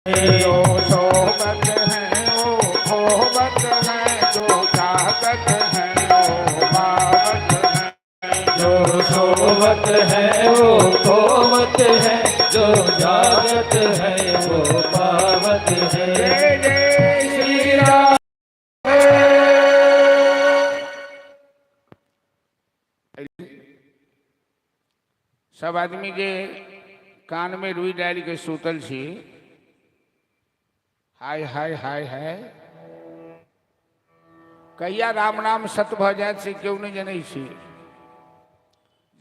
जो सोबत है वो खोवत है, जो जागत है वो पावत है। जो सोवत है वो खोवत है, जो जागत है वो पावत है। जय जय श्री राम। सब आदमी जे कान में रुई डालि के सुतल छी, हाय हाय हाय हाय, कहिया राम नाम सत भऽ जायत से केओ नहि जनै छी।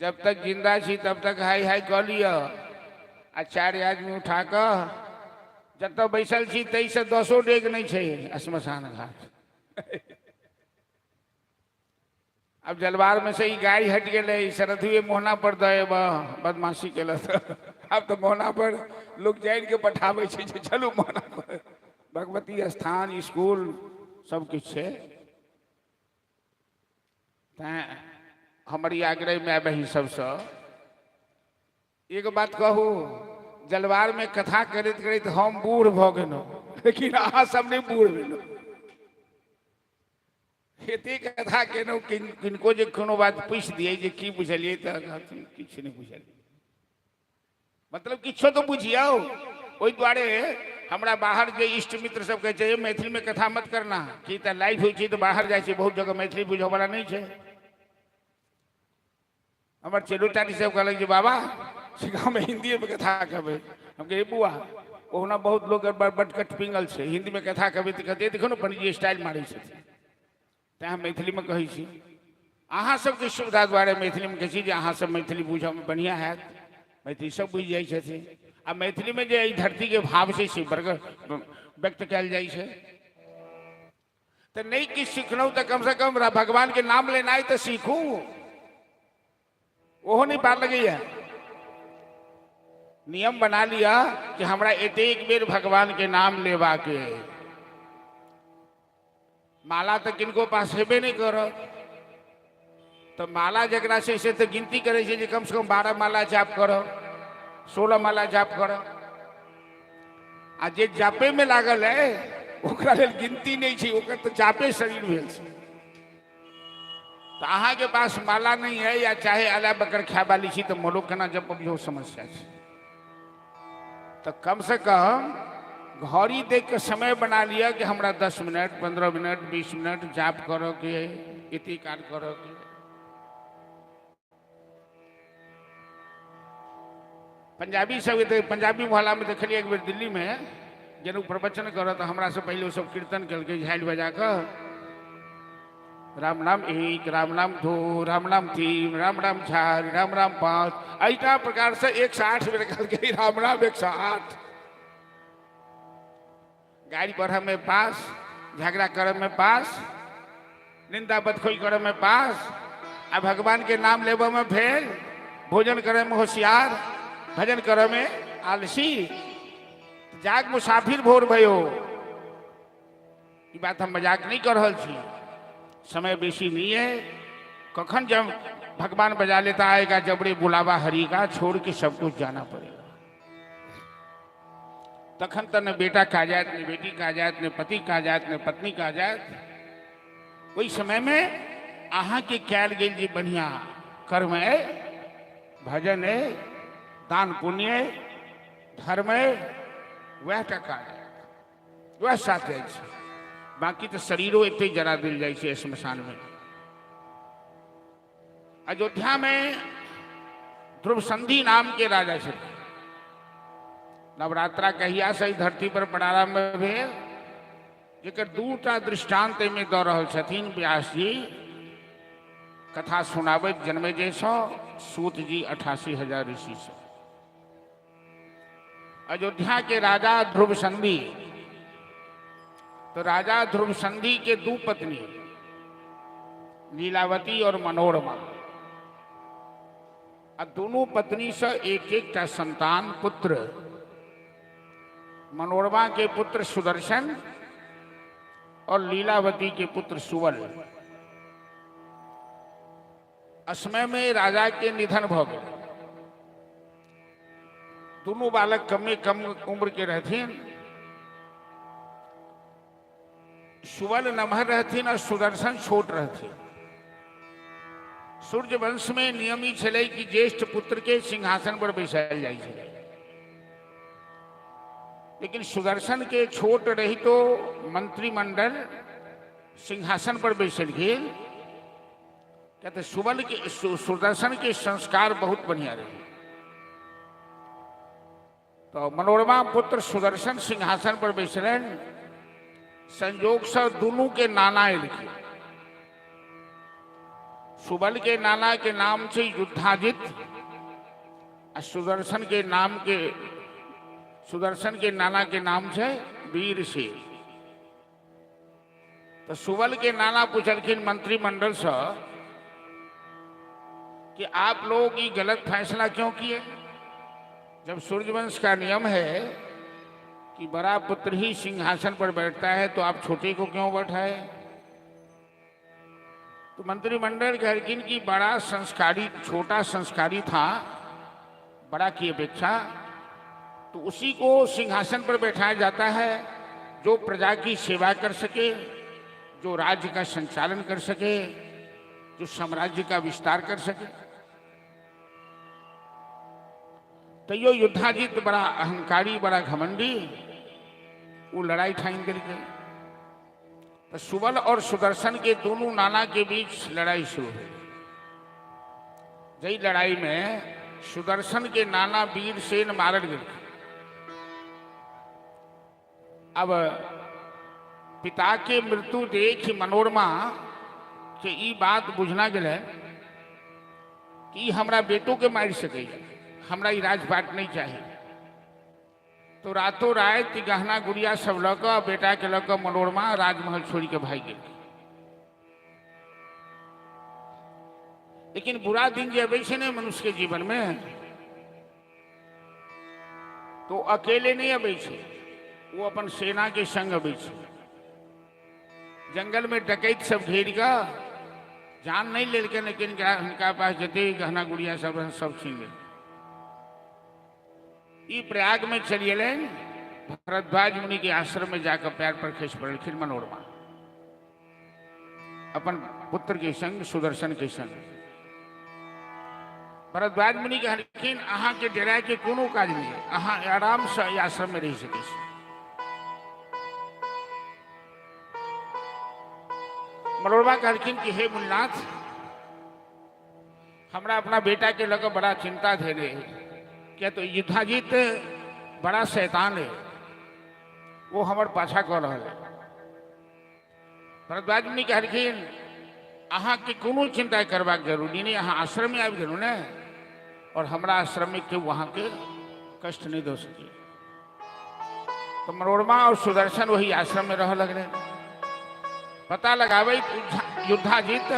जब तक जिंदा छी तब तक हाय हाय कऽ लिअ, आ चारि आदमी उठा कऽ जतऽ बैसल छी ताहिसँ 10 डेग नहि छै श्मशान घाट। आब जलवार में से ई गाड़ी हटि गेलै, शरदुए मोहना पर दऽ अयबह, बदमाशी केलक। आब तऽ मोहना पर लोक जानि के पठाबै छै जे चलू मोहना पर, भगवती स्थान, स्कूल सब किछु छै। तैँ हमर ई आग्रह माय बहिन सबसँ एगो बात कहू, जलवार में कथा करैत करैत हम बूढ़ भऽ गेलहुँ, लेकिन अहाँ सब नहि बूढ़ भेलहुँ। एते कथा केलहुँ, किनको जे कोनो बात पूछि दियै जे की बुझलियै, तऽ कहथिन किछु नहि बुझलियै। मतलब किछो तऽ बुझियौ। ओहि दुआरे हमरा बाहर जे इष्ट मित्र सब कहै छै, मैथिलीमे कथा मत करना, की तऽ लाइव होइ छै तऽ बाहर जाइ छै, बहुत जगह मैथिली बुझऽवला नहि छै। हमर चेलो टाटी सब कहलक जे बाबा से गाँवमे हिन्दीएमे कथा कहबै। हम कहियै बौआ, ओहुना बहुत लोक बटकट पिंगल छै, हिन्दीमे कथा कहबै तऽ कहतै देखो ने पंडीजी स्टाइल मारै छथिन। तैँ हम मैथिलीमे कहै छी। अहाँ सबके सुविधा दुआरे मैथिलीमे कहै छी जे अहाँ सब मैथिली बुझऽमे बढ़िआँ हैत, मैथिली सब बुझि जाइ छथिन। आ मैथिलीमे जे एहि धरतीके भाव छै से व्यक्त कयल जाइ छै। तऽ नहि किछु सिखलहुँ तऽ कमसँ कम भगवानके नाम लेनाइ तऽ सीखू, ओहो नहि पार लगैया। नियम बना लिअ कि हमरा एतेक बेर भगवानके नाम लेबाक अइ। माला तऽ किनको पास हेबे नहि करत, तऽ माला जकरा छै से तऽ गिनती करै छै जे कमसँ कम 12 माला जाप करब, 16 माला जाप करब। आ जे जापेमे लागल है ओकरा लेल गिनती नहि छै, ओकर तऽ जापे शरीर भेल छै। तऽ अहाँके पास माला नहि है या चाहे अला बकर खाय वाली छी तऽ मोलो केना जपबियौ, समस्या छै। तऽ कमसँ कम घड़ी देख के समय बना लिअ कि हमरा 10 मिनट, 15 मिनट, 20 मिनट जाप करऽके अइ, एते काल करऽके। पंजाबी सब तऽ पंजाबी मोहल्लामे देखलियै एक बेर दिल्लीमे जेना प्रवचन करऽ तऽ हमरासँ पहिले ओ सब कीर्तन केलकै झालि बजा कऽ, राम नाम एक, राम नाम दो, राम नाम तीन, राम नाम चार, राम नाम पाँच, एहिटा प्रकारसँ 108 बेर कहलकै राम नाम 108। गाड़ी पढ़ऽमे पास, झगड़ा करऽमे पास, निंदा बदखोई करऽमे पास, आ भगवानके नाम लेबऽमे फेल, भोजन करऽमे होशियार, भजन करऽमे आलसी। जाग मुसाफिर भोर भयो। ई बात हम मजाक नहीं कर रहल छी। समय बेसी नहीं है, कखन जब भगवान बजा लेता आएगा जबरे बुलावा हरि का, छोड़ के सब कुछ जाना पड़ेगा। तखन तऽ ने बेटा का जायत, ने बेटी का जायत, ने पति का जायत, ने पत्नी का जायत। ओहि समय में अहाँके कयल गेल जे बढ़िया कर्म है, भजन है, दान पुण्य है, धर्म है, वएह टा काज है, वएह साथ जाइ छै। बाकी तऽ शरीरो एते जरा देल जाइ छै श्मशान में। अयोध्या में ध्रुव संधि नाम के राजा छथिन। नवरात्रा कहिया से धरती पर प्रारंभ भेल, जेकर दूटा दृष्टांत एहिमे दऽ रहल छथिन व्यास जी। कथा सुनाबैत जन्मेजय सँ, सूत जी 88,000 ऋषि सँ। अयोध्या के राजा ध्रुव संधि, तो राजा ध्रुव संधि के दो पत्नी लीलावती और मनोरमा, आ दोनों पत्नी से एक एक टा संतान पुत्र। मनोरमा के पुत्र सुदर्शन और लीलावती के पुत्र सुबल। असमय में राजा के निधन भ गेल। दुनू बालक कमे कम उम्र के रहथिन। सुबल नमहर रहथिन और सुदर्शन छोट रहथिन। सूर्य वंश में नियम ई छलै कि ज्येष्ठ पुत्र के सिंहासन पर बैसायल जाइ छलै, लेकिन सुदर्शन के छोट रही तो मंत्रिमंडल सिंहासन पर बैसेलखिन। कहते सुबल के सुदर्शन के संस्कार बहुत बढ़िया रहे। तो मनोरमा पुत्र सुदर्शन सिंहासन पर बैसलनि। संयोग से दोनों के नाना एलखिन। सुबल के नाना के नाम से युद्धाजित आ सुदर्शन के नाम के सुदर्शन के नाना के नाम से वीर से। तो सुबल के नाना पूछलखिन मंत्रिमंडल से कि आप लोग ये गलत फैसला क्यों किए? जब सूर्यवंश का नियम है कि बड़ा पुत्र ही सिंहासन पर बैठता है, तो आप छोटे को क्यों बैठाए? तो मंत्रिमंडल कहलखिन कि बड़ा संस्कारी, छोटा संस्कारी था बड़ा की अपेक्षा, तो उसी को सिंहासन पर बैठाया जाता है जो प्रजा की सेवा कर सके, जो राज्य का संचालन कर सके, जो साम्राज्य का विस्तार कर सके। तैयो युद्धाजीत बड़ा अहंकारी, बड़ा घमंडी, वो लड़ाई ठान देलकै। तो सुबल और सुदर्शन के दोनों नाना के बीच लड़ाई शुरू हुई। जई लड़ाई में सुदर्शन के नाना वीर सेन मारल गए। अब पिता के मृत्यु देख मनोरमा के ई बात बुझना गेलै कि ई हमरा बेटो के मारि सकैए, हमरा ई राजपाट नहीं चाही। तो रातों राति गहना गुड़िया सब लऽ कऽ, बेटा के लऽ कऽ मनोरमा राजमहल छोड़ि के भागि गेल। लेकिन बुरा दिन जे अबै छै ने मनुष्य के जीवन में, तो अकेले नहीं अबै छै, वो अपन सेना के संग अबै छै। जंगल में डकैत सब घेर कऽ जान नहीं लेलकै, लेकिन हिनका पास जते गहना गुड़िया सब रहै, सब छीन लेलकै। ई प्रयाग में चलि एलनि। भरद्वाज मुनि के आश्रम में जाकर पैर पर खसि पड़लखिन मनोरमा अपन पुत्र के संग, सुदर्शन के संग। भरद्वाज मुनि कहलखिन, अहाँ के डराय के कोनो काज नहीं है, अहाँ आराम से एहि आश्रम में रहि सकै छी। मनोरमा कहलखिन कि हे मुनिनाथ, हमरा अपना बेटा के लऽ कऽ बड़ा चिंता धेने है, किया तो युद्धाजीत बड़ा शैतान है, वो हमर पाछा कऽ रहल है। भरद्वाज मुनि कहलखिन, अहाँके कोनो चिंता करबाक जरूरी नहि, अहाँ आश्रममे आबि गेलहुँ ने, और हमरा आश्रममे केओ अहाँके कष्ट नहि दऽ सकै। तो मनोरमा और सुदर्शन वही आश्रम में रह लगले। पता लगाबैत युद्धाजीत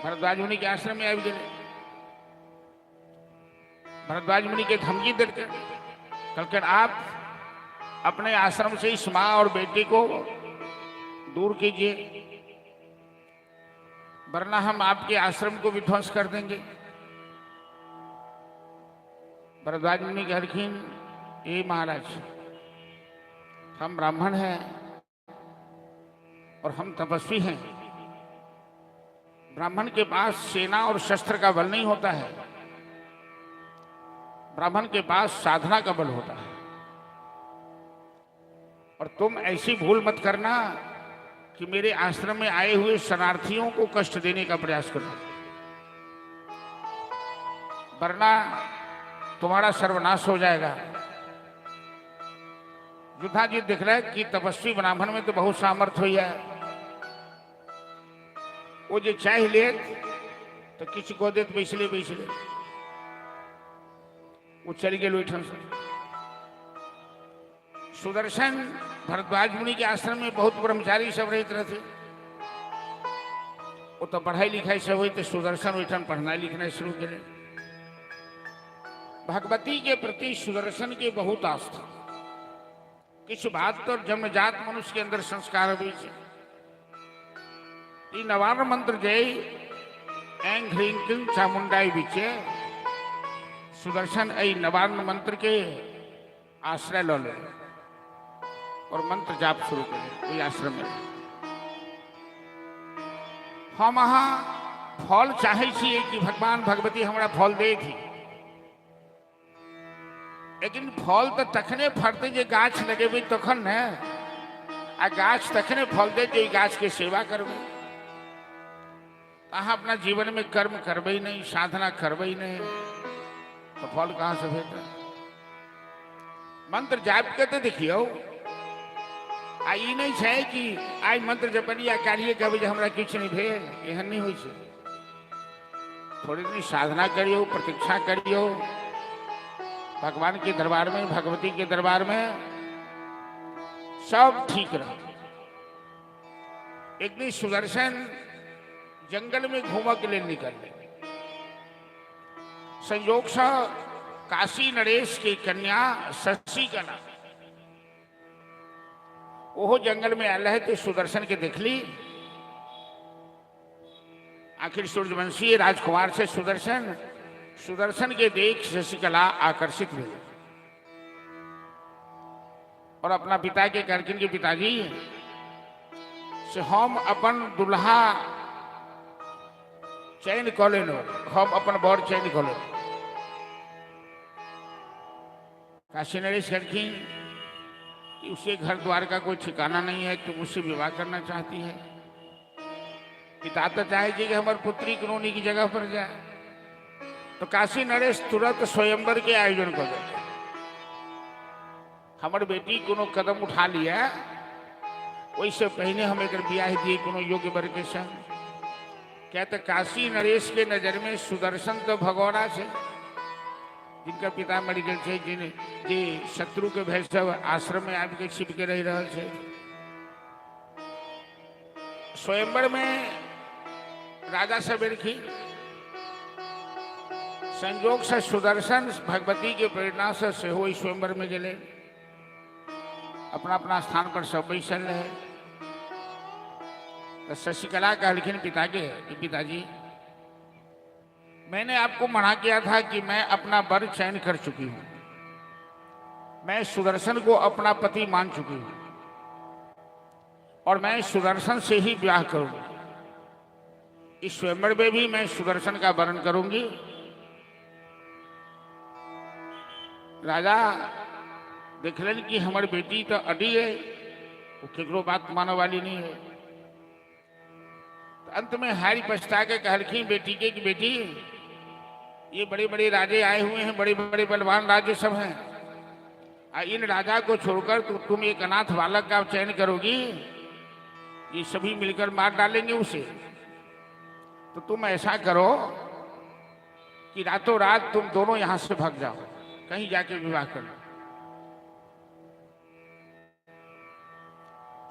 भरद्वाज मुनि के आश्रम में आबि गेलै। भरद्वाज मुनि के धमकी देलकै, कहलखिन, आप अपने आश्रम से इस माँ और बेटी को दूर कीजिए, वरना हम आपके आश्रम को विध्वंस कर देंगे। भरद्वाज मुनि कहलखिन, ए महाराज, हम ब्राह्मण हैं और हम तपस्वी हैं। ब्राह्मण के पास सेना और शस्त्र का बल नहीं होता है, ब्राह्मण के पास साधना का बल होता है। और तुम ऐसी भूल मत करना कि मेरे आश्रम में आए हुए शरणार्थियों को कष्ट देने का प्रयास करो, वरना तुम्हारा सर्वनाश हो जाएगा। युद्धाजीत देख रहा है कि तपस्वी ब्राह्मण में तो बहुत सामर्थ्य हुई है, वो जे चाहि लेत तो किछु कऽ देत बैसले बैसले। ओ चलि गेल ओहिठाम से। सुदर्शन भरद्वाज मुनि के आश्रम में बहुत ब्रह्मचारी सब रहते रहते, वो तो पढ़ाई लिखाई सब हुई, तो सुदर्शन ओहिठाम पढ़नाइ लिखनाइ शुरू केले। भगवती के प्रति सुदर्शन के बहुत आस्था। किछु बात तो जन्मजात मनुष्य के अंदर संस्कार अबै छै। ई नवार्ण मंत्र जे ऐं ह्रीं क्लीं चामुंडाई विचे, सुदर्शन एहि नवार्ण मंत्र के आश्रय लऽ ले और मंत्र जाप शुरू करे ओहि आश्रम में। हम अहाँ फल चाहै छियै कि भगवान भगवती हमरा फल देथि, लेकिन फल तऽ तखने फड़तै जे गाछ लगेबै तखन ने, आ गाछ तखने फल देत जे गाछके सेवा करबै। अहाँ अपना जीवनमे कर्म करबै नहि, साधना करबै नहि, तऽ फल कहाँसँ भेटत? मंत्र जापि कऽ तऽ देखियौ। आ ई नहि छै कि आइ मंत्र जपलियै आ काल्हिए कहबै जे हमरा किछु नहि भेल, एहन नहि होइ छै। थोड़े दिन साधना करियौ, प्रतीक्षा करियौ, भगवान के दरबार में, भगवती के दरबार में सब ठीक रह। एक दिन सुदर्शन जंगल में घूमऽ के लिए निकल गए। संयोग से काशी नरेश के कन्या शशिकला ओहो जंगल में आयल रहे, तो सुदर्शन के देखली। आखिर सूर्यवंशी राजकुमार से सुदर्शन, सुदर्शन के देख शशिकला आकर्षित हुई और अपना पिता के कहलखिन कि पिताजी से हम अपन दुल्हा चयन कऽ लेलहुँ, हम अपन बर चयन कऽ लेलहुँ। काशी नरेश कहलखिन कि उसे घर द्वार का कोई ठिकाना नहीं है, तुम उससे विवाह करना चाहती है? पिता तो चाहे कि हमार पुत्री कोनो नीक जगह पर जाए। तो काशी नरेश तुरंत स्वयंवर के आयोजन कर देते, हमर बेटी कोनो कदम उठा लिया ओहिसँ पहिने हम एकर बियाह दिए कोनो योग्य वर के संग। क्या तऽ काशी नरेश के नजर में सुदर्शन तो भगोड़ा छै, जिनकर पिता मरि गेल छै, जिन जे शत्रु के भय सब आश्रम में आबि के छिप के रहि रहल छै। स्वयंवर में राजा सब एलखिन। संयोग से सुदर्शन भगवती के प्रेरणा से सेहो स्वयंवर में गेलै। अपना अपना स्थान पर सब बैसल रहे। तो शशिकला कहलखिन पिता के कि पिताजी, मैंने आपको मना किया था कि मैं अपना वर चयन कर चुकी हूं, मैं सुदर्शन को अपना पति मान चुकी हूं और मैं सुदर्शन से ही ब्याह करूंगी। इस स्वयंवर में भी मैं सुदर्शन का वरण करूंगी। राजा देखलन कि हमार बेटी तो अडी है, वो केकरो बात माने वाली नहीं है। तो अंत में हारी पछता के कहलखिन बेटी के कि बेटी, ये बड़े बड़े राजे आए हुए हैं, बड़े बड़े बलवान राजे सब हैं, आ इन राजा को छोड़कर तो तुम एक अनाथ बालक का चयन करोगी, ये सभी मिलकर मार डालेंगे उसे। तो तुम ऐसा करो कि रातों रात तुम दोनों यहां से भाग जाओ, कहीं जाके विवाह कर लो।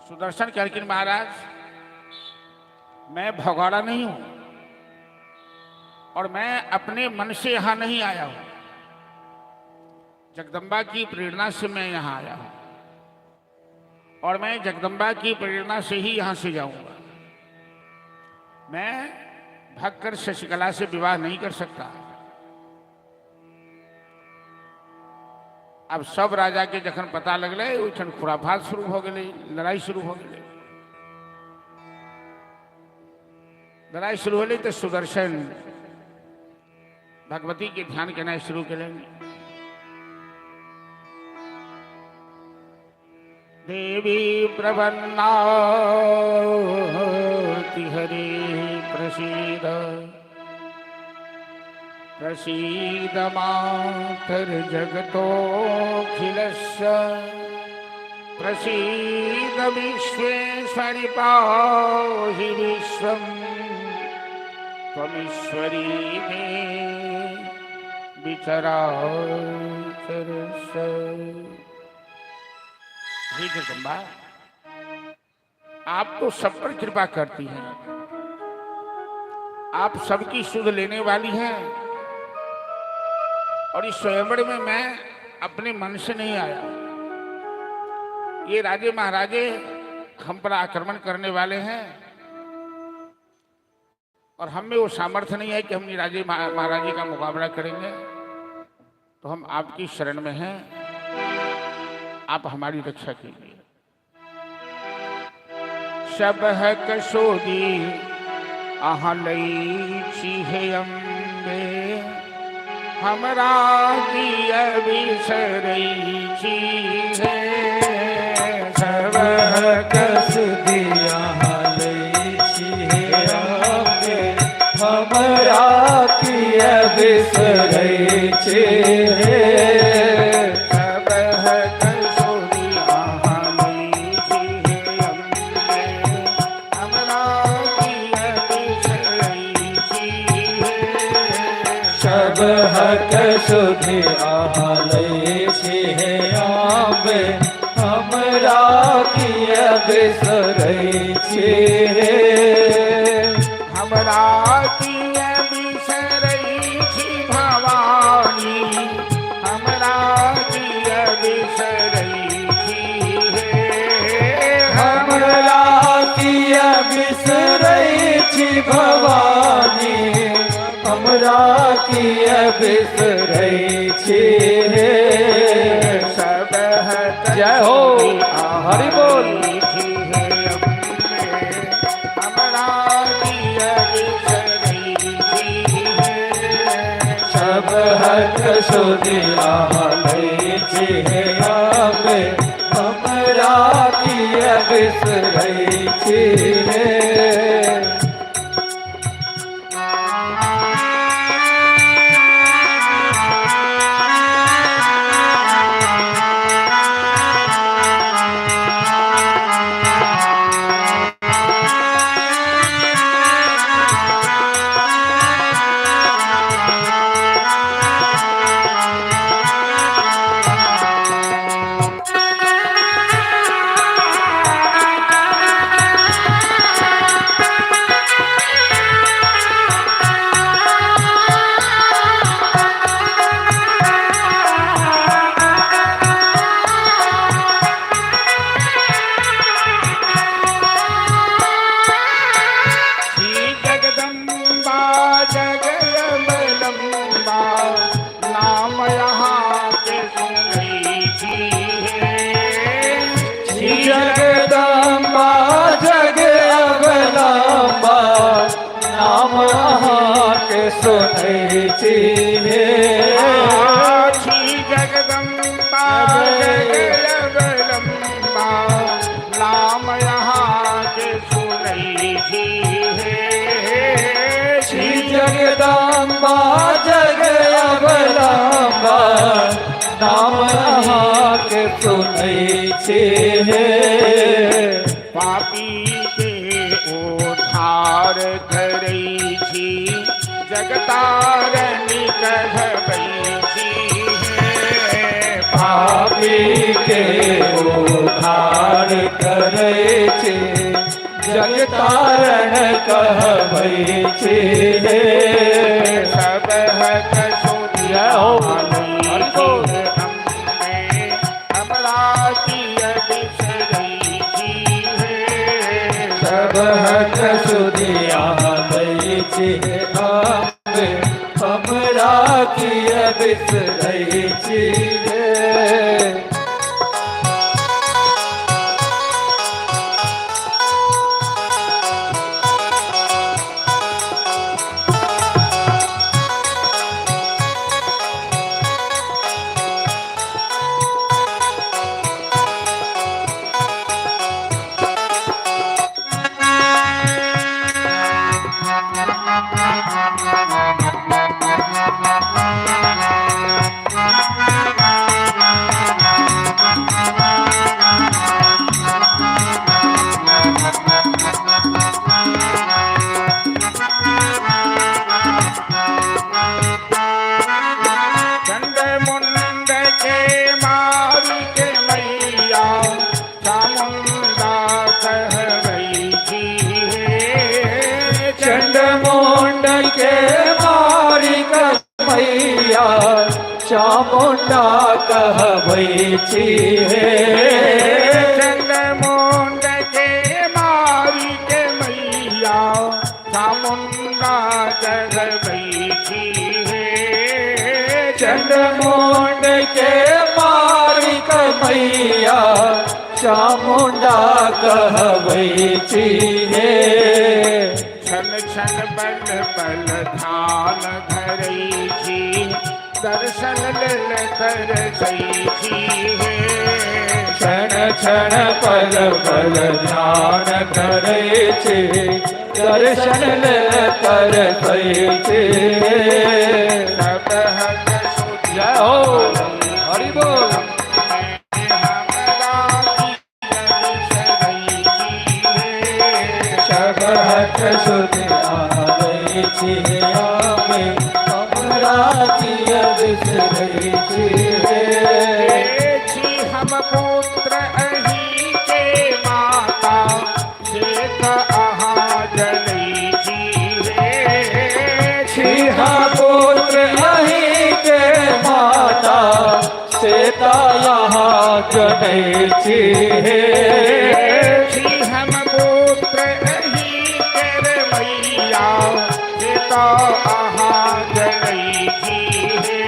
सुदर्शन कहलखिन महाराज, मैं भगौड़ा नहीं हूं और मैं अपने मन से यहां नहीं आया हूं, जगदम्बा की प्रेरणा से मैं यहां आया हूं और मैं जगदम्बा की प्रेरणा से ही यहां से जाऊंगा। मैं भगकर शशिकला से विवाह नहीं कर सकता। अब सब राजा के जखन पता लगलै, ओहिठाम खुराफात शुरू हो गेलै, लड़ाई शुरू हो गेलै। लड़ाई शुरू होलै तऽ सुदर्शन भगवती के ध्यान केनाइ शुरू केलनि। देवी प्रपन्ना हरे प्रसीद प्रसीद मातर जगतोऽखिलस्य प्रसीद विश्वेश्वरि पाहि विश्वं त्वमीश्वरी मे विचराचरस्य। हे जगदम्बा, आप तो सब पर कृपा करती हैं, आप सबकी सुध लेने वाली हैं और इस स्वयंवर में मैं अपने मन से नहीं आया। ये राजे महाराजे हम पर आक्रमण करने वाले हैं और हम में वो सामर्थ्य नहीं है कि हम राजे महाराजे का मुकाबला करेंगे, तो हम आपकी शरण में हैं, आप हमारी रक्षा कीजिए। सब हक सोदी अहाँ लै छी हे अम्बे, हमरा किया बिसरै छी हे। सब सुधि अहाँ लै छी हे अम्बे, हमरा किया बिसरै छी हे। सब सुधि अहाँ लै छी हे अम्बे, हमरा किया बिसरै छी हे। सब हक सुधि अहाँ लै छी हे अम्बे, हमरा किया बिसरै छी हे। हमरा किया बिसरै छी भवानी, हमरा किया बिसरै छी हे। हमरा किया बिसरै छी भवानी, हमरा किया बिसरै छी हे। सब जय हो, हरि बोल। हमरा किया बिसरै छी हे। सब हक सुधि अहाँ लै छी हे अम्बे, हमरा किया बिसरै छी हे। श्री जगदम्बा जगदम्बा, नाम यहाँ के सुनै छी हे। श्री जगदम्बा जग अवलम्बा, नाम अहाँके सुनै छी हे। श्री जगदम्बा जगदम्बा, नाम यहाँ के सुनै छी हे। श्री जगदम्बा जग अवलम्बा, नाम अहाँके सुनै छी हे। पापी के उद्धार करै छी, जगतारणी कहबै छी हे। पापी के उद्धार करै छी, जगतारण कहबै छी हे। सब हक सुधि जय हो, हरि बोल। हमरा किया बिसरै छी हे। सब हक सुधि अहाँ लै छी हे अम्बे, हमरा किया बिसरै छी हे। चंड मुंड के मारी के मैया, चामुंडा कहबै छी हे। चंड मुंड के मारी मैया, चामुंडा कहबै छी हे। चंड मुंड के मारी के मैया, चामुंडा कहबै छी हे। चंड मुंड के मारी मैया, चामुंडा कहबै छी हे। छन क्षण पल पल ध्यान धरै छी, दर्शन लेल तरसै छी हे। क्षण क्षण पल पल ध्यान करै छी, दर्शन लेल तरसै छी। सबहक सुधि जय हो, हरि बोल। हमरा बिसरै छी हे। सबहक सुधि आबै छी हमे, हमरा किया बिसरै छी। छी हम पुत्र अहीं के माता, से तऽ अहाँ जनै छी हे। छी हम पुत्र अहीं के माता, से तऽ अहाँ जनै छी। छी हम पुत्र अहीं केर मैया, से तऽ अहाँ जनै छी हे।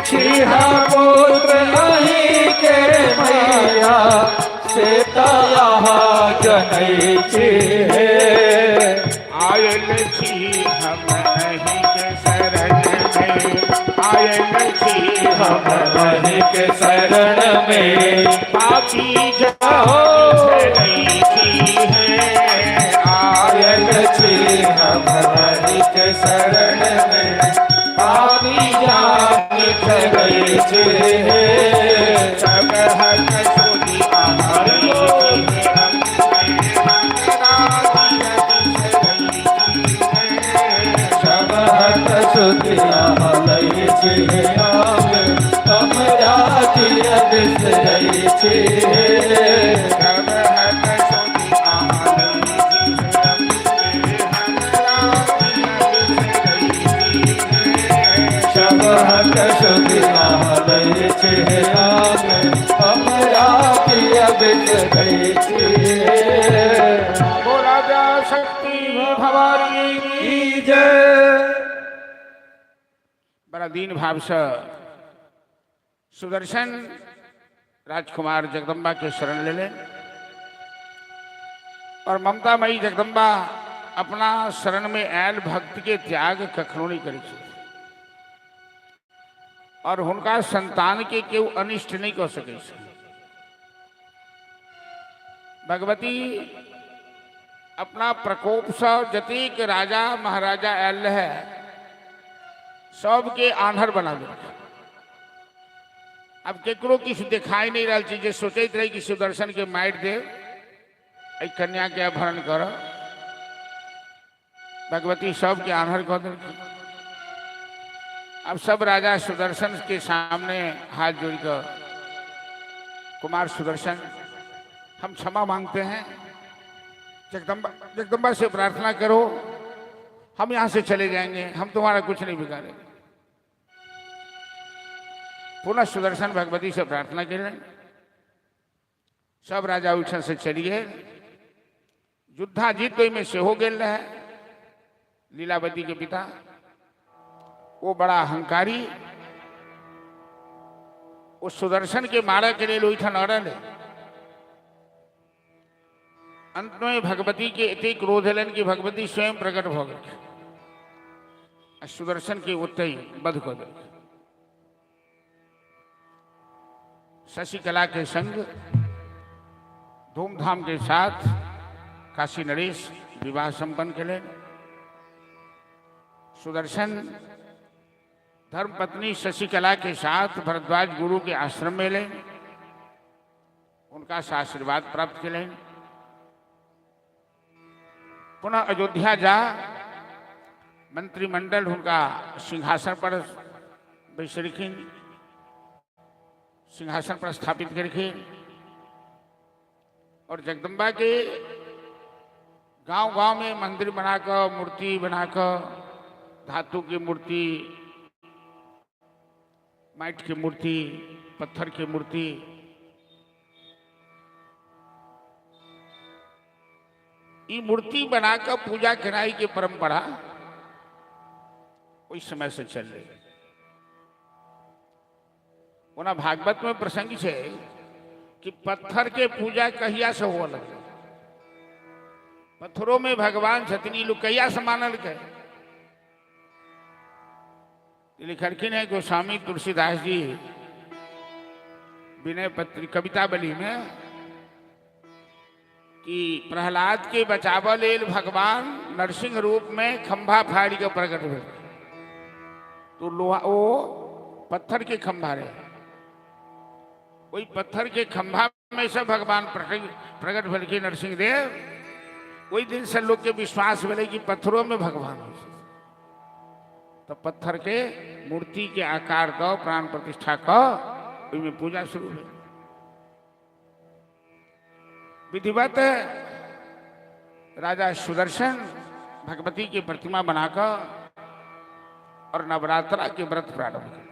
छी हम पुत्र अहीं के मैया, से तऽ अहाँ जनै छी। आयल छी हम अहीं के शरण में, आयल छी हम हम अहीं के शरण में। पापी हो। जनै छी हे। आयल आयल छी हम अहीं के शरण में, पापी जान ठगै छी। सब हक सुधि अहाँ सब हक सुधि अहाँ लै छी हमे, हमरा किया बिसरै छी। सब हक सुधि अहाँ सब हक सुधि अहाँ लै छी हमे, हमरा किया बिसरै छी। बोला जा शक्ति भवानी की जय। बड़ा दीन भाव से सुदर्शन राजकुमार जगदम्बा के शरण ले लें और ममतामयी जगदम्बा अपना शरण में आयल भक्त के त्याग कखनो नहीं करै छै और हुनका संतान के केओ अनिष्ट नहीं कऽ सकै छै। भगवती अपना प्रकोपसँ जतेक राजा महाराजा आयल रहै सबके आन्हर बना देलक। आब केकरो किछु देखाई नहीं रहल छै जे सोचैत रही कि सुदर्शन के मारि देब, एहि कन्या के अपहरण कर, भगवती सबके आन्हर कऽ देलखिन। अब सब राजा सुदर्शन के सामने हाथ जोड़ कर, कुमार सुदर्शन हम क्षमा मांगते हैं, जगदम्बा जगदम्बा से प्रार्थना करो, हम यहाँ से चले जाएंगे, हम तुम्हारा कुछ नहीं बिगाड़ेंगे। पुनः सुदर्शन भगवती से प्रार्थना करें, सब राजा ओहिठाम से चलिए। युद्धाजीत ओहिमे सेहो गेल रहे, लीलावती के पिता, वो बड़ा अहंकारी, वो सुदर्शन के मारे के लिए ओहिठाम अड़ल है। अंत में भगवती के एते क्रोध एलनि कि भगवती स्वयं प्रकट भऽ गेल आ सुदर्शन के ओतहि वध कऽ देलक। शशिकला के संग धूमधाम के साथ काशी नरेश विवाह संपन्न केलनि। सुदर्शन धर्मपत्नी शशिकला के साथ भरद्वाज गुरु के आश्रम में एलनि, उनका से आशीर्वाद प्राप्त केलनि। पुनः अयोध्या जा मंत्रिमंडल हुनका सिंहासन पर बैसलखिन, सिंहासन पर स्थापित केलखिन और जगदम्बा के गांव गांव में मंदिर बनाकर, मूर्ति बनाकर, धातु की मूर्ति, माइट की मूर्ति, पत्थर की मूर्ति, ई मूर्ति बनाकर पूजा कराई के परंपरा उस समय से चल रही। ओना भागवत में प्रसंग छै कि पत्थर के पूजा कहिया से हुआ लगे। पत्थरों में भगवान छथिन। ई लोग कहिया से मानलकै? लिखलखिन है गोस्वामी तुलसीदास जी विनय पत्र कवितावली में कि प्रहलाद के बचाव लेल भगवान नरसिंह रूप में खंभा फाड़ के प्रकट भेल, तो लोहा वो पत्थर के खंभा रहे, वही पत्थर के खंभा में से भगवान प्रकट प्रकट भेलखिन नरसिंह देव। ओहि दिन से लोग के विश्वास भेलै कि पत्थरों में भगवान हो। तो पत्थर के मूर्ति के आकार दो प्राण प्रतिष्ठा क ओहिमे पूजा शुरू भेल विधिवत। राजा सुदर्शन भगवती की प्रतिमा बनाकर और नवरात्रा के व्रत प्रारंभ किया।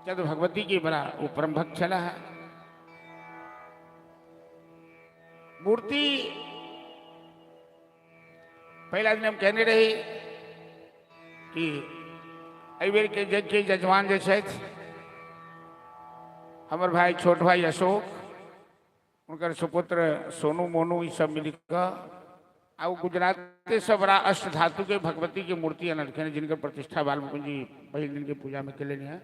जब भगवती के बड़ा वो परम भक्त छला है। मूर्ति पहिला दिन हम कहने रही कि एहि बेर के यज्ञ के यजमान जे छथि हमर भाई छोट भाई अशोक, हुनकर सुपुत्र सोनू मोनू, ई सब मिल कऽ आ ओ गुजराते से बड़ा अष्ट धातु के भगवती के मूर्ति अनलखिन, जिनकर प्रतिष्ठा बाल मुकुंद जी पहिल दिन के पूजा में केलनि हैं।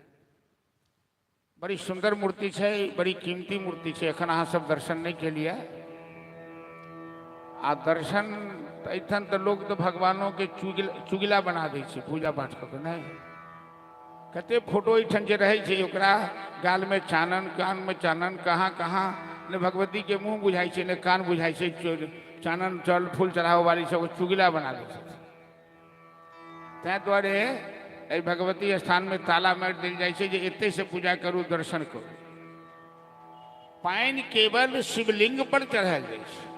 बड़ी सुंदर मूर्ति छै, बड़ी कीमती मूर्ति छै। एखन अहाँ सब दर्शन नहीं केलिए आ दर्शन एठन तऽ लोक तऽ भगवानों के चुगिला बना दै छै पूजा पाठ कऽ के। नहि कते फोटो एहिठाम जे रहै छै ओकरा गालमे चानन, कानमे चानन, कहाँ कहाँ ने भगवती के मुँह बुझाइ छै ने कान बुझाइ छै। चानन जल फूल चढ़ाबै वाली सब चुगिला बना दै छै। ताहि दुआरे एहि भगवती स्थानमे ताला मारि देल जाइ छै जे एतै से पूजा करू, दर्शन करू। पानि केवल शिवलिंग पर चढ़ायल जाइ छै।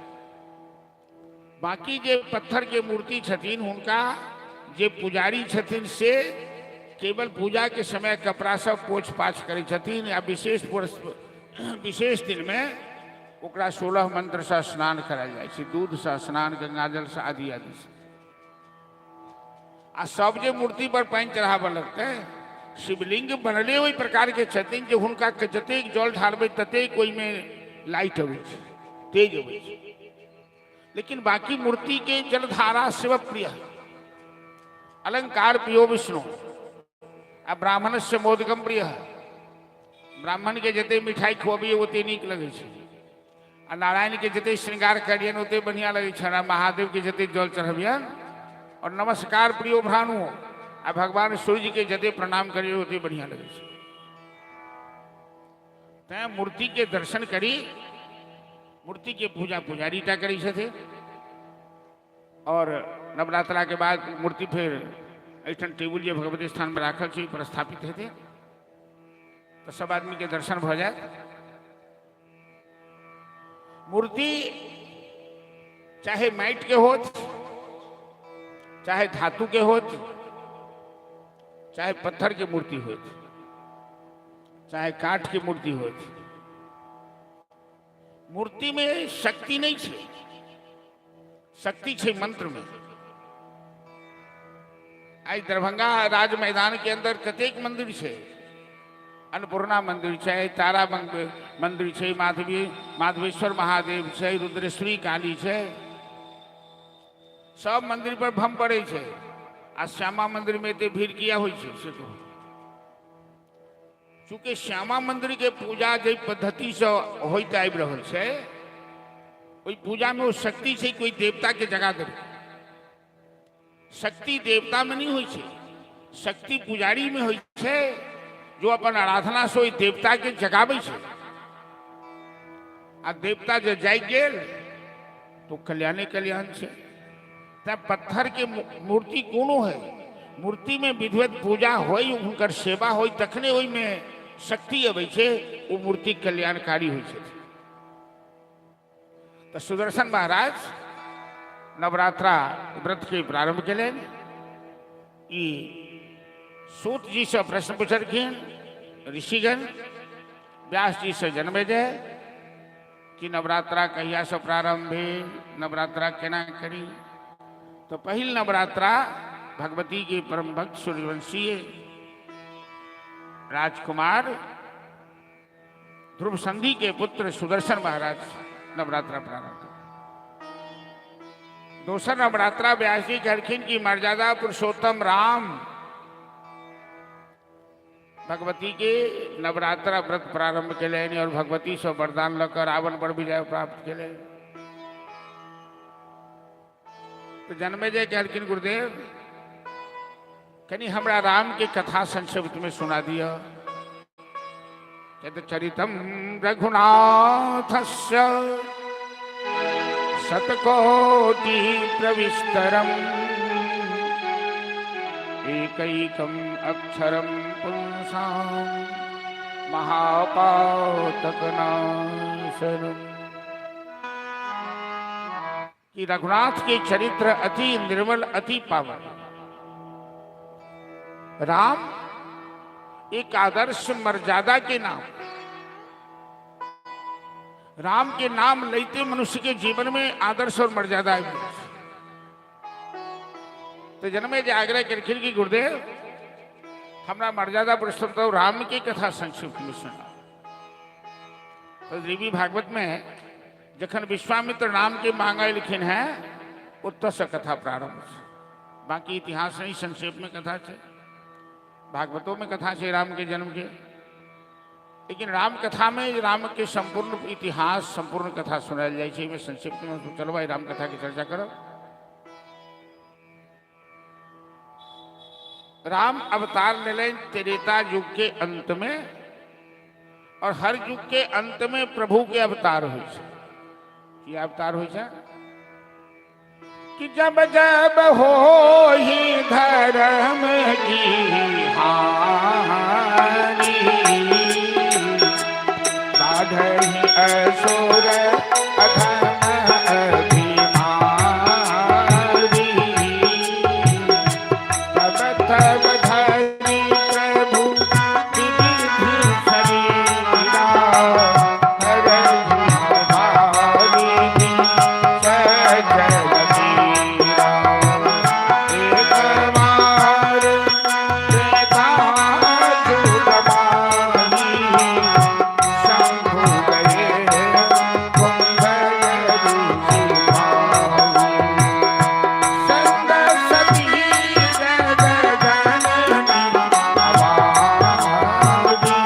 बाकी जे पत्थर के मूर्ति छथिन हुनका जे पुजारी छथिन से केवल पूजा के समय कपड़ा सब पोछ पाछ करै छथिन आ विशेष विशेष दिनमे ओकरा 16 मंत्रसँ स्नान करायल जाइ छै, दूधसँ स्नान, गंगाजलसँ आदि आदि से। आ सब जे मूर्ति पर पानि चढ़ाबऽ लगतै, शिवलिंग बनले ओहि प्रकार के छथिन जे हुनका जतेक जल ढारबै ततेक ओहिमे लाइट अबै छै, तेज अबै छै। लेकिन बाकी मूर्ति के जलधारा शिव प्रिय, अलंकार प्रियो विष्णु, आ ब्राह्मण से मोदकम प्रिय। ब्राह्मण के जते मिठाई खुअबियै ओते नीक लगै छै, आ नारायण के जते श्रृंगार करियन ओते बढ़िया लगै छै, आ महादेव के जते जल चढ़बियन, और नमस्कार प्रियो भानु, आ भगवान सूर्य के जते प्रणाम करियन ओते बढ़िया लगै छै। तैं मूर्ति के दर्शन करी, मूर्ति के पूजा पुजारी टा करै छथिन और नवरात्रा के बाद मूर्ति फेर एहिठाम टेबुल जे भगवती स्थान में राखल छै पर स्थापित हेतै, तऽ सब आदमी के दर्शन भऽ जायत। मूर्ति चाहे माटि के होत, चाहे धातु के होत, चाहे पत्थर के मूर्ति होत, चाहे काठ के मूर्ति होत, मूर्ति में शक्ति नहीं छै, शक्ति छै मंत्र में। आइ दरभंगा राज मैदान के अंदर कतेक मंदिर छै, अन्नपूर्णा मंदिर छै, तारा मंदिर छै, माधवी माधवेश्वर महादेव छै, रुद्रेश्वरी काली छै, सब मंदिर पर भम पड़ै छै। आ श्यामा मंदिर में एते भीड़ किया होइ छै से कहू? चूँकि श्यामा मंदिर के पूजा जे पद्धति से होइत आबि रहल छै, ओहि पूजा में ओ शक्ति छै कोई देवता के जगा देबै। शक्ति देवता में नहीं होइ छै, शक्ति पुजारी में होइ छै, जो अपन आराधना से ओहि देवता के जगाबै छै। आ देवता जे जागि गेल तो कल्याणे कल्याण छै। तैं पत्थर के मूर्ति कोनो है, मूर्ति में विधिवत पूजा होय, हुनकर सेवा होय, तखने ओहिमे शक्ति अबै छै, ओ मूर्ति कल्याणकारी होइ छै। तऽ सुदर्शन महाराज नवरात्रा व्रत के प्रारंभ केलनि। ई सूत जी से प्रश्न पुछलखिन ऋषिगण, व्यास जी से जन्मे जाय कि नवरात्रा कहिया से प्रारंभ भेल, नवरात्रा केना करी। तो पहिल नवरात्रा भगवती के परम भक्त सूर्यवंशीय राजकुमार ध्रुव संधि के पुत्र सुदर्शन महाराज नवरात्रा प्रारंभ। दोसर नवरात्रा व्यास जी कहलखिन कि मर्यादा पुरुषोत्तम राम भगवती के नवरात्रा व्रत प्रारंभ केलनि और भगवती से वरदान लऽ कऽ रावण पर विजय प्राप्त केलनि। तो जन्मेजय कहलखिन, गुरुदेव, कनि हमरा राम के कथा संक्षिप्त में सुना दिया। चरितम रघुनाथस्य शतकोटि प्रविस्तरम एकैकम अक्षरम पुंसां महापातकनाशनम। कि रघुनाथ के चरित्र अति निर्मल, अति पावन। राम एक आदर्श मर्यादा के नाम। राम के नाम लेते मनुष्य के जीवन में आदर्श और मर्यादा आबि जाइ छै। तो जन्मेजय आग्रह केलखिन कि गुरुदेव, हमरा मर्यादा पुरुषोत्तम राम की कथा संक्षिप्त में सुना। तो देवी भागवत में जखन विश्वामित्र राम के मांगा लिखिन है, ओतऽ से कथा प्रारंभ छै। बाकी इतिहास नहीं, संक्षेप में कथा छै। भागवतों में कथा छै राम के जन्म के, लेकिन राम कथा में राम के संपूर्ण इतिहास, संपूर्ण कथा सुनायल जाइ छै। एहिमे संक्षिप्त में चलो भाई, राम कथा के चर्चा करब। राम अवतार लेलनि त्रेता युग के अंत में और हर युग के अंत में प्रभु के अवतार होइ छै। की अवतार होइ छै? कि जब जब हो ही धर्म की हानि, बाढ़हि असुर अधम अभिमानी, तब तब धरि प्रभु विविधि शरीरा, हरहि भाविनि सजल पीरा। एक बार त्रेता जुग माही, शंभु गए कुंभ ऋषि संग सती जग जननी भवानी,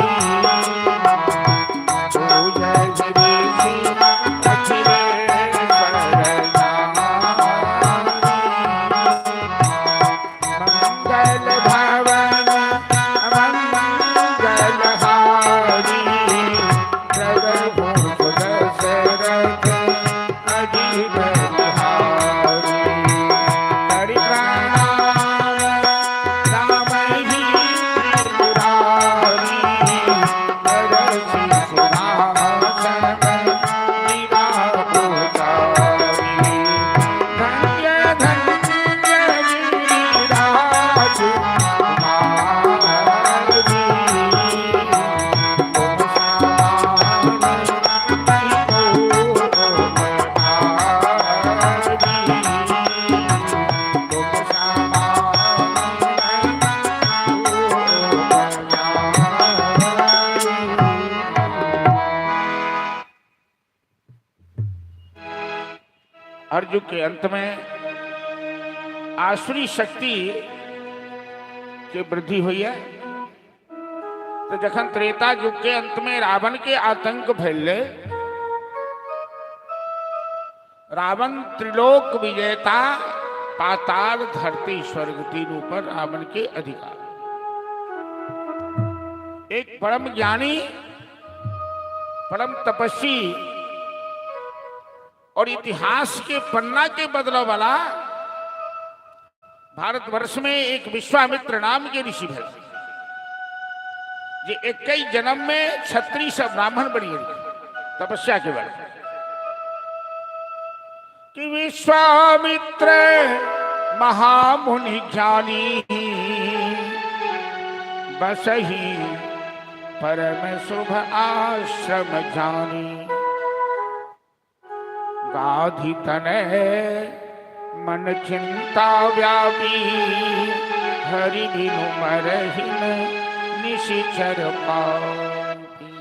पूजहि ऋषि अखिलेश्वर ज्ञानी। मंगल भवन मंगल हारी, प्रभु दशरथ अजित बिहारी। करि प्रणाम राम ही त्रिपुरारी, हरषि सिंहासन विरापुतारी। धन्य धन्य गिरिराज कुमारी, तुम समान नहीं को उपकारी, तुम समान नहीं को उपकारी। हर युग के अंत में आसुरी शक्ति के वृद्धि हुई है। तो जखन त्रेता युग के अंत में रावण के आतंक फैलले, रावण त्रिलोक विजेता, पाताल धरती स्वर्ग तीनों पर रावण के अधिकार। एक परम ज्ञानी, परम तपस्वी और इतिहास के पन्ना के बदलाव वाला भारतवर्ष में एक विश्वामित्र नाम के ऋषि भेल, जे एक जन्म में क्षत्रिय से ब्राह्मण बनी गेल तपस्या के बल। कि विश्वामित्र महामुनि ज्ञानी, बसही परम शुभ आश्रम जानी। गाधि तनय मन चिंता व्यापी, हरि बिनु मरहिन निशिचर पापी।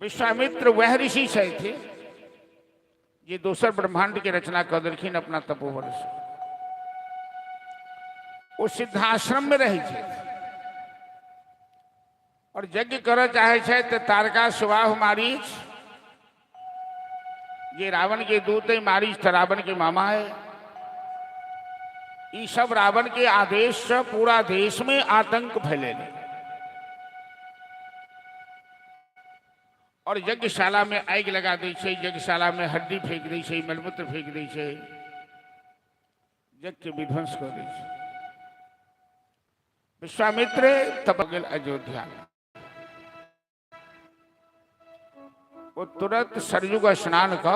विश्वामित्र वह ऋषि थे। जे दोसर ब्रह्मांड के रचना कऽ देलखिन अपना तपोबल से। ओ सिद्धाश्रम में रहै छै और यज्ञ करऽ चाहे छै तऽ तारका सुबाहु मारीच जे रावण के दूत है, मारीच तऽ रावण के मामा है, ई सब रावण के आदेश से पूरा देश में आतंक फैले और यज्ञशाला में आगि लगा दै छै, यज्ञशाला में हड्डी फेंक दै छै, मलमूत्र फेंक दै छै, यज्ञ के विध्वंस कर दै छै। विश्वामित्र तब गेल अयोध्या, ओ तुरंत सरयुग स्नान क